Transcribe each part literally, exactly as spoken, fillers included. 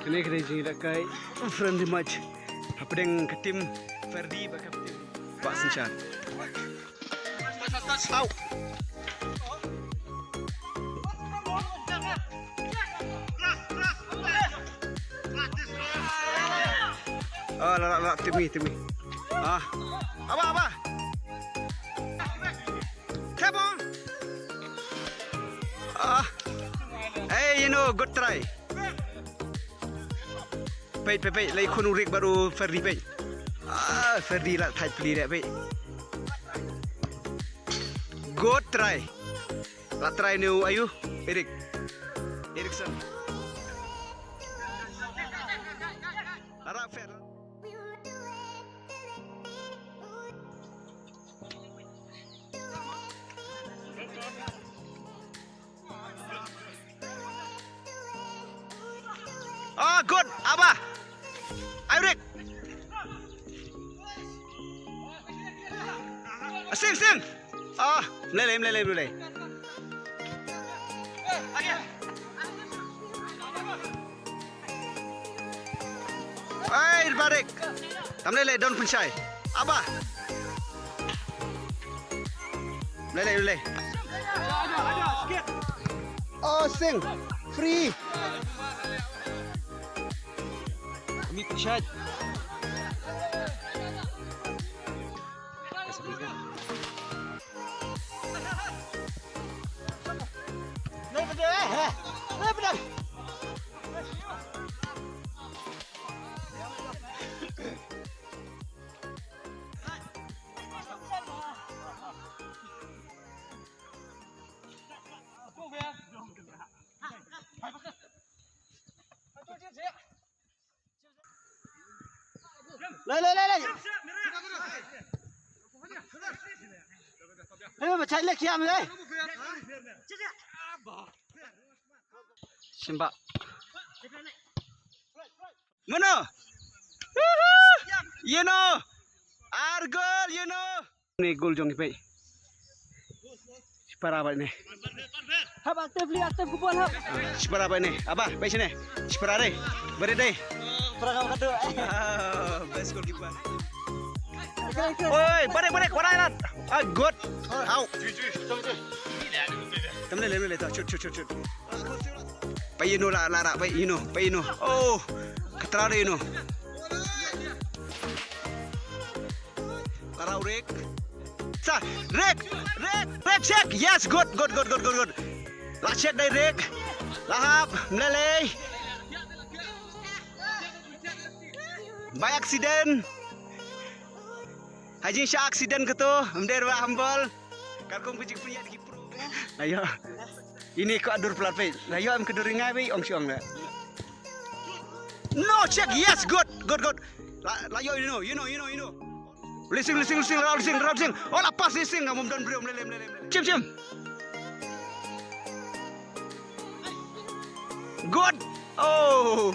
Kane ka dei jingïalehkai friendly match hapdeng ka team Ferdi bad ka team Bah Synshar. Au. Ah, la, la, la, team ni, team ni. Ah. Aba, aba. Come on. Ah. Hey, you know, good try. Peit, peit, peit, la ïakhun u Rick bad u Ferdi, peit. Ah, Ferdi la thait pli de, peit. Good try. La try ne u ayu, Eric. Erikson. La rah fair. Ah, good. Aba. Ayo, Rick. Sing, sing. Ah, mlele, mlele, mlele. Ai, barik. Tam lele, don pynshai. Aba. Lele, lele. Oh, sing. Free. Kami pynshai. Lei, lei, lei, lei. Lei, ma chai lek kiam lei. Simba. Mano? Woohoo! You know. Ar gol, you know. Ni gol jong i pei. Shipara ba ne. Hap active li, active ku bol hap. Shipara ba ne. Aba, pei sini. Shipara re. Bare dei. Para ka kadu. Ah, best goalkeeper. Oi, bare, bare, wara rat. Ah, good. Au. Tam le, le, le, le, shoot, shoot, shoot, shoot. Pei, you know, la, la, la, pei, you know, pei, you know. Oh, khatra de, you know. Larau Rick. Sa, Rick, Rick, Rick, check. Yes, good, good, good, good, good, good. La check dei Rick. La hap, mlelei. By accident. Hajin sha accident keto, mder ba humble. Kalkom ku jik punya di pro. Ayo. Ini ko adur pelat pe. La ïoh em kedur ngai pe ong siong la. No, check. Yes, good. Good, good. La, la ïoh, you know, you know, you know, you know. Lising, lising, lising, rau lising, rau lising. Oh, la pas lising, ngam don briew, mlele, mlele, mlele. Chim, chim. Good. Oh.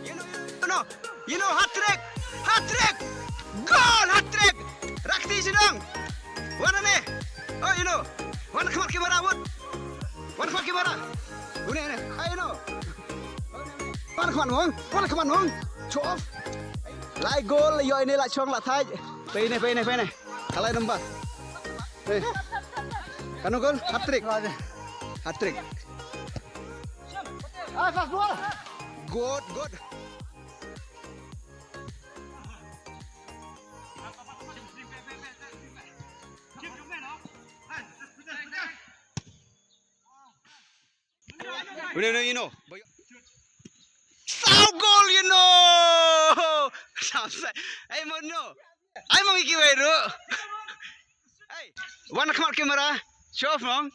You know, you know, you know, hat trick. Hat trick. Goal, hat trick. Rakti sidong. Wan ne. Oh, you know. Wan khmat ki mara wut. Wan khmat ki mara. Une ne. Ai no. Wan khmat mong. Wan khmat mong. Show off. Lai goal yo ini la chong la thai. Pei ne, pei ne, pei ne. Kalai number. Eh. Kano goal? Hat trick. Hat trick. Ah, fast ball. Good, good. Udah, udah, you know. Saw goal, you know. Sampai. Ai, mo no. Ai, mo iki wai ru. Ai, wan khmat kamera. Show off, no.